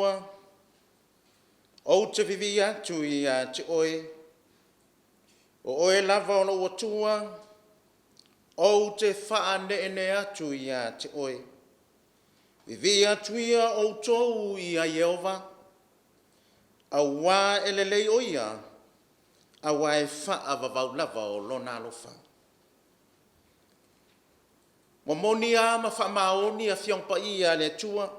Atua, ou te vivii atu ia te oe, o Oe lava o lou Atua, ou te faaneenee atu ia te Oe. Vivii atu ia outou ia Ieova, auā e lelei o Ia, auā e faavavau lava o Lona alofa. Ua moni a ma faamaoni Afioga Paia a le Atua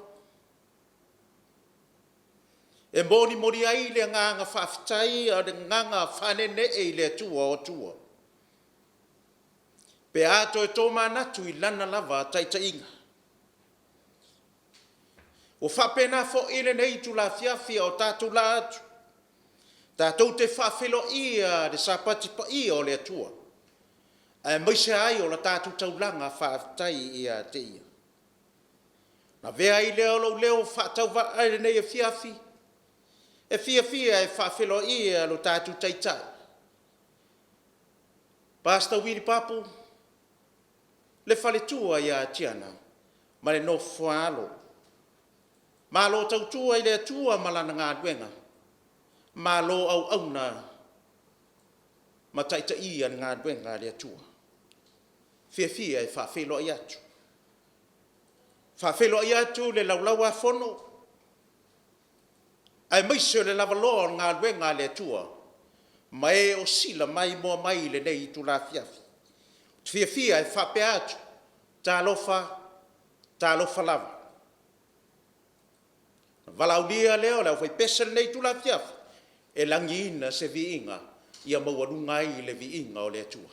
e molimoli ai le agaga faafetai a o le agaga faaneenee i le Atua o Atua, pe a toe tomanatu i Lana lava taitaiga. Ua faapena foi lenei itula afiafi a o tatou laa atu tatou te faafeiloaia le Sapati paia o le Atua aemaise ai o le tatou taulaga faafetai ia te Ia. Ona avea ai lea o lou leo faatauvaa i lenei afiafi e fiafia e faafeiloaia lo tatou Taitai Pastor Willie Papu, le faletua ia Tiana ma le nofo a alo. Malo tautua i le Atua ma Lana galuega, malo auauna ma taitaia le galuega a le Atua. E fiafia e faafeiloai atu. E faafeiloai atu le Laulau-a-Fono aemaise o le lavaloa o le galuega a le Atua ma e o sila maimoa mai i lenei itula afiafi. Ou te fiafia e faapea atu, talofa, talofa lava. Ona valaaulia lea o le aufaipese i lenei itula afiafi e lagiina se viiga ia maualuga ai le viiga o le Atua.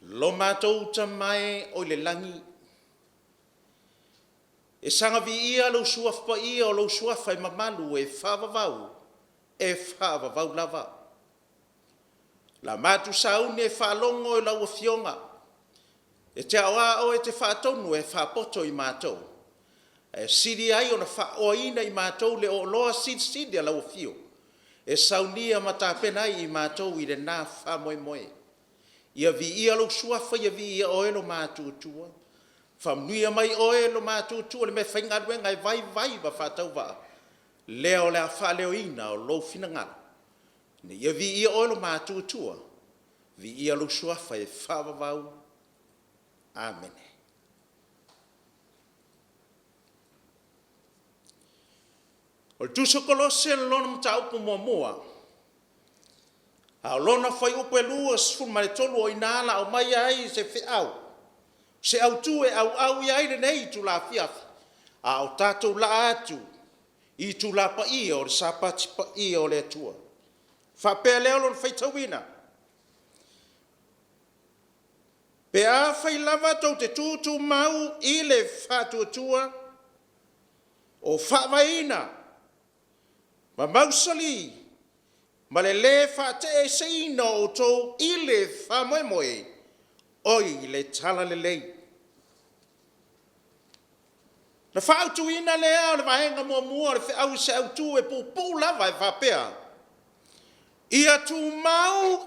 Lo matou Tama e oi le lagi, e saga viia lou Suafa Paia, o lou Suafa e mamalu e faavavau, e faavavau lava. O le a matou sauni e faalogo i lau Afioga, e te aoa oe e te faatonu e faapoto i matou. Ae sili ai ona faaoaina i matou le ooloa silisili a lau afio e saunia ma tapena ai i matou i lena faamoemoe. Ia viia lou Suafa, ia viia Oe lo matou Atua, faamanuia mai Oe lo matou Atua i le meafaigaluega e vaivai ma faatauvaa lea o le a faaleoina lou finagalo, ina ia viia Oe lo matou Atua, viia lou Suafa e faavavau. Amene. O le Tusi o Kolose o lona mataupu muamua, a o lona fuaiupu e 23, o i ina o le a aumaia ai se feau, se autu e auau i ai lenei itula afiafi a o tatou laa atu i itula paia o le Sapati paia o le Atua. Ona faapea lea o lona faitauina; pe afai lava tou te tutumau i le faatuatua o faavaeina ma mausali ma le le faate'eseina o outou i le faamoemoe oi le Talalelei. Na faaautuina lea o le vaega muamua o le feau i se autu e puupuu lava e faapea; ia tumau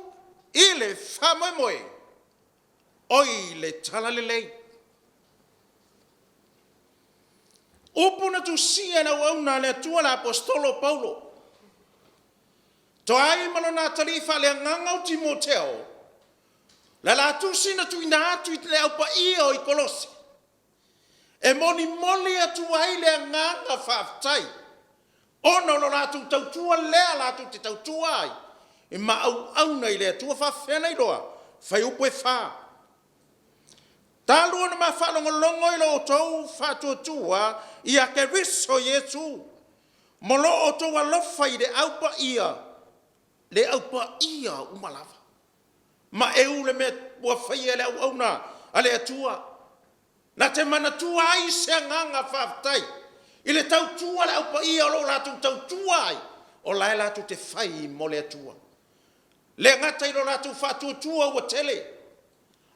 i le faamoemoe oi le Talalelei. Upu na tusia e le auauna a le Atua le Aposetolo o Paulo, toai ma lona atalii faaleagaga o Timoteo, le la tusi na tuuina atu i le Au Paia o Kolose e molimoli atu ai le agaga faafetai ona o le latou tautua lea latou te tautua ai ma auauna i le Atua. E faapefea ona iloa? Fuaiupu 4. Talu ona ma faalogologo i lo outou faatuatua ia Keriso Iesu ma lo outou alofa i le au paia uma lava. Maeu le mea ua faia e le auauna a le Atua, na te manatua ai se agaga faafetai i le tautua a le Au Paia o lo o latou tautua ai, o la e latou te fai mo le Atua. E le gata i lo latou faatuatua ua tele,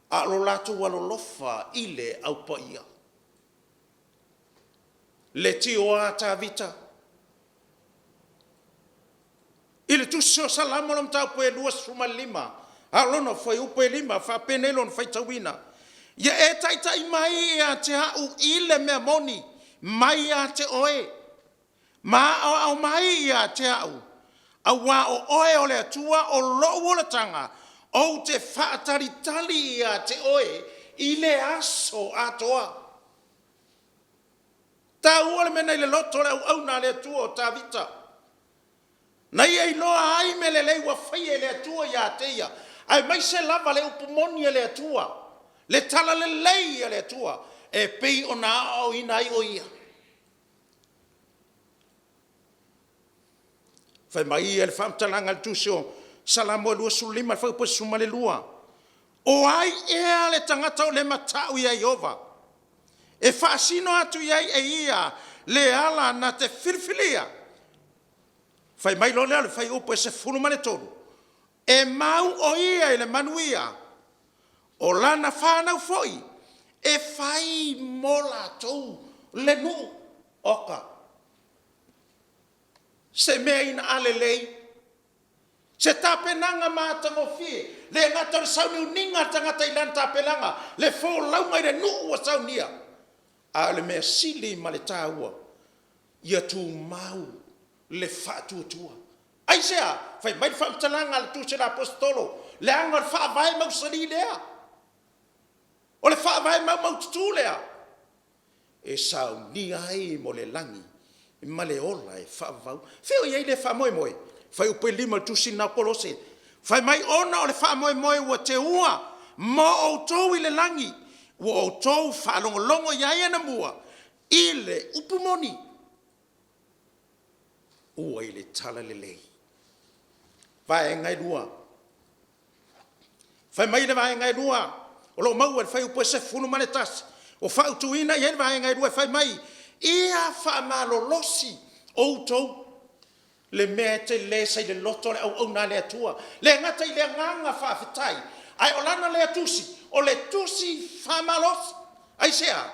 a o lo latou alolofa i le Au Paia. Leitioa a Tavita i le tusi o Salamo lona mataupu e 25 a o lona fuaiupu e 5, e faapenei lona faitauina; ia e taitai mai ia te au i le mea moni mai ia te oe ma aoao mai ia te au, aua o oe o le Atua o lou olataga, ou te faatalitali ia te oe i le aso atoa. E taua le mea na i le loto o le auauna a le Atua o Tavita, na ia iloa ai mea lelei ua faia e le Atua ia te ia, aemaise lava le upu moni a le Atua, le talalelei a le Atua e pei ona aoaoina ai o ia. Fai mai ia le faamatalaga i le tusi o Salamo 25 i le fuaiupu e 12, O ai ea le tagata o le mata'u ia Ieova? E faasino atu i ai e ia le ala na te filifilia. Fai mai loa lea o le fuaiupu e 13, e mau o ia i le manuia, o lana fanau foi e fai mo latou le nuu. Oka, se mea ina a lelei, se tapenaga matagofie, le gata o le sauniuniga a le tagata i lana tapenaga, le folauga i le nuu ua saunia, a o le mea sili ma le taua, ia tumau le faatuatua. Aisea? Fai mai le faamatalaga a le tusi a le Aposetolo, leaga o le faavae mausali lea, o le faavae maumaututu lea e saunia ai mo le lagi ma le ola e faavavau. Fea o i ai lea faamoemoe? Fuaiupu 5 o le tusi lena a Kolose. Fai mai ona o le faamoemoe ua teua mo outou i le lagi, ua outou faalogologo i ai anamua i le upu moni ua i le talalelei. Vaega e 2. Fai mai le vaega e 2 o lo o maua i le fuaiupu e 11 ua fautuaina i ai le vaega e 2 e fai mai, ia faamalolosi outou. Le mea e tele sa i le loto o le auauna a le Atua, e le gata i le agaga faafetai ae o lana lea tusi o le tusi faamalosi. Aisea?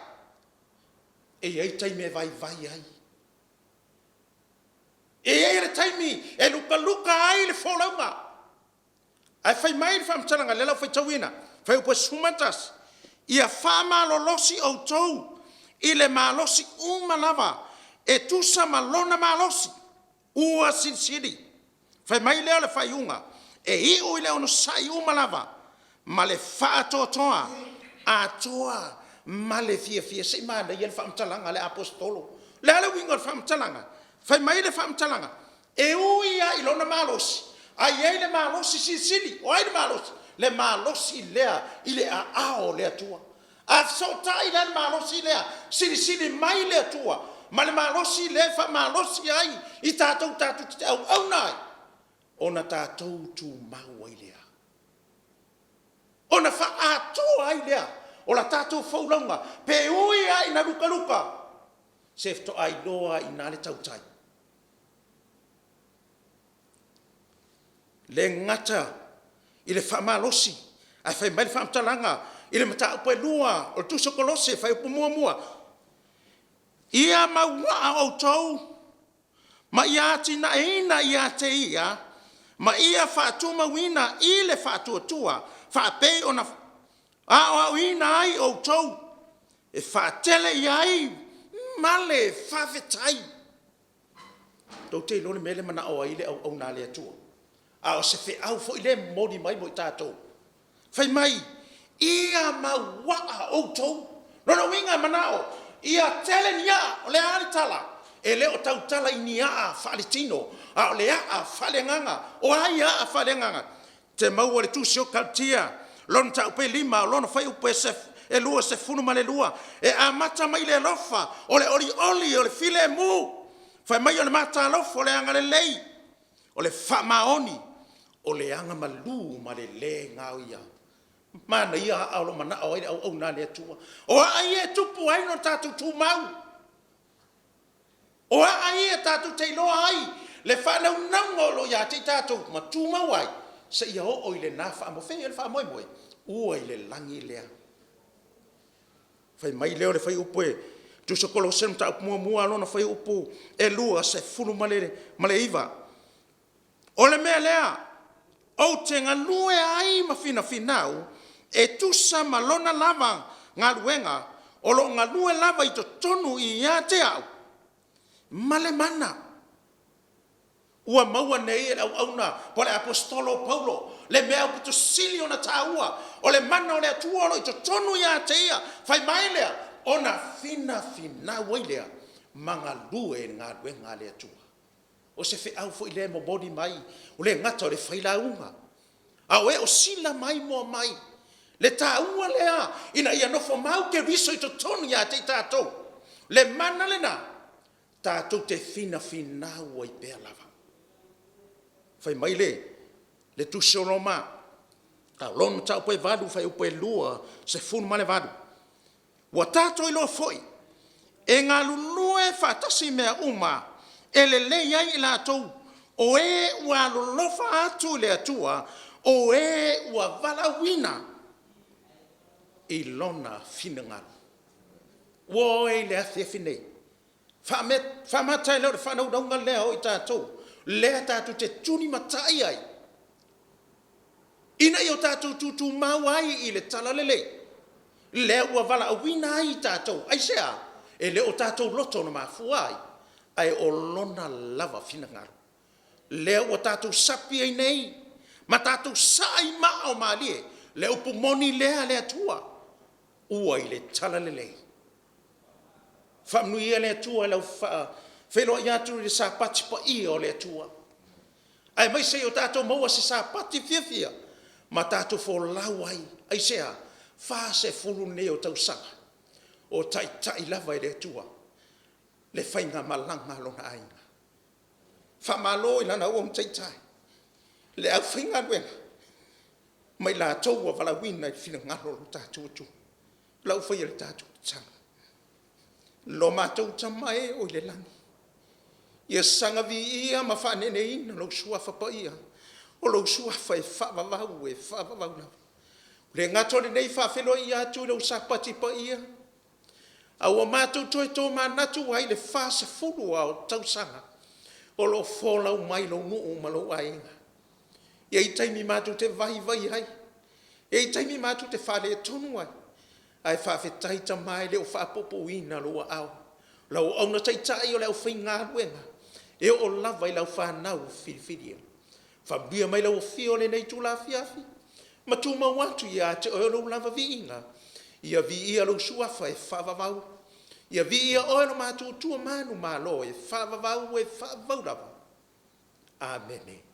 E i ai taimi e vaivai ai. E i ai le taimi e lukaluka ai le folauga. Ae fai mai le faamatalaga lea o le a ou faitauina, fuaiupu 11, ia faamalolosi outou i le malosi uma lava e tusa ma lona malosi ua silisili. Fai mai lea o le faaiuga, e iu i le onosai uma lava ma le faatoatoa atoa ma le fiafia. Se i manaia le faamatalaga a le Aposetolo. O le a le uiga o le faamatalaga? Fai mai le faamatalaga, e ui lava i lona malosi, ae i ai le malosi silisili. O ai le malosi? Le malosi lea i le aao o le Atua. A fesootai la le malosi lea silisili mai le Atua ma le malosi lea e faamalosi ai i tatou tatou te auauna ai, ona tatou tumau ai lea, ona faaatoa ai lea o la tatou folauga, pe ui lava ina lukaluka, se faatoa iloa lava i ina le tautai. E le gata i le faamalosi, ae fai mai le faamatalaga i le mataupu e 2 o le Tusi a Kolose fuaiupu 1, ia mauaa outou ma ia atinaeina ia te ia ma ia faatumauina i le faatuatua faapei ona aoaoina ai outou e faatele i ai ma le faafetai. Tou te iloa le mea lea e manao ai le auauna a le Atua, a o se feau foi lea e momoli mai mo i tatou, fai mai ia mauaa outou. O lona uiga e manao ia tele ni aa. O le a le tala? E le o tautala i ni aa faaletino a o le aa faaleagaga. O ai aa faaleagaga? E te maua i le Tusi o Kalatia lona mataupu e 5 lona fuaiupu e 22, e amata mai i le alofa, o le olioli o le filemu, fai mai o le matalofa, o le agalelei, o le faamaoni, o le agamalu ma le le gaoia. Manaia aa o lo o manao ai le auauna a le Atua. O aa ia e tupu ai lo tatou tumau. O aa ia tatou te iloa ai le faanaunauga o lo o ia te i tatou ma tumau ai seia oo i lena faamoemoe ua i le lagi lea. Fai mai lea o le fuaiupu e Tusi o Kolose mataupu 1 lona fuaiupu e 29, o le mea lea ou te galue ai ma finafinau e tusa ma lona lava galuega o lo o galue lava i totonu ia te au ma le mana ua maua nei e le auauna po o le Aposetolo o Paulo le mea aupito sili ona taua, o le mana o le Atua o lo o i totonu ia te ia. Fai mai lea, ona finafinau ai lea ma galue i le galuega a le Atua. O se feau foi lea e momoli mai, e le gata o le failauga, a o e o sila mai moa mai le taua lea ina ia nofo mau Keriso i totonu ia te i tatou. Le mana lena tatou te finafinau ai pea lava. Fai mai le Tusi o Roma lona mataupu e 8 fuaiupu e 28, ua tatou iloa foi e galulue faatasi mea uma e lelei ai i latou o e ua alolofa atu i le Atua, o e ua valaauina i lona finagalo. Ua o e i le afiafi lenei, faamata e le o le faanaunauga lea o i tatou lea tatou te tulimatai ai ina ia tatou tutumau ai i le Talalelei lea ua valaauina ai i tatou. Aisea? E le o tatou loto na mafua ai ae o Lona lava finagalo lea ua tatou sapi ai nei ma tatou sai i maa o malie le upu moni lea a le Atua ua i le Talalelei. Faamanuia le Atua i lau faafeiloai atu i le Sapati paia o le Atua aemaise ia o tatou maua se Sapati fiafia ma tatou folau ai. Aisea? 40 nei o tausaga o taitai lava e le Atua le faigamalaga a lona aiga. Faamalo i lana auauna taitai, le aufaigaluega ma i latou ua valaauina i le finagalo o lo tatou Atua. O le a ou faia le tatou tatalo. Lo matou Tama e oi le lagi, ia saga viia ma faaneeneina lou Suafa Paia, o lou Suafa e faavavau e faavavau lava. E le gata o lenei e faafeiloai atu i lou Sapati paia. A ua matou toe tomanatu ai i le 40 o tausaga o lo o folau mai lou nuu ma lou aiga. E i ai taimi matou te vaivai ai, e i ai taimi matou te faaletonu ai, ae faafetai tama e le o faapuupuuina lou aao. O lau auauna taitai o le aufaigaluega e oo lava i lau fanau filifilia. Faamanuia mai lau afio i lenei itula afiafi ma tumau atu ia te oe lou lava viiga. Ia viia lou Suafa e faavavau, ia viia oe lo matou Atua manumalo e faavavau e faavavau lava. Amene.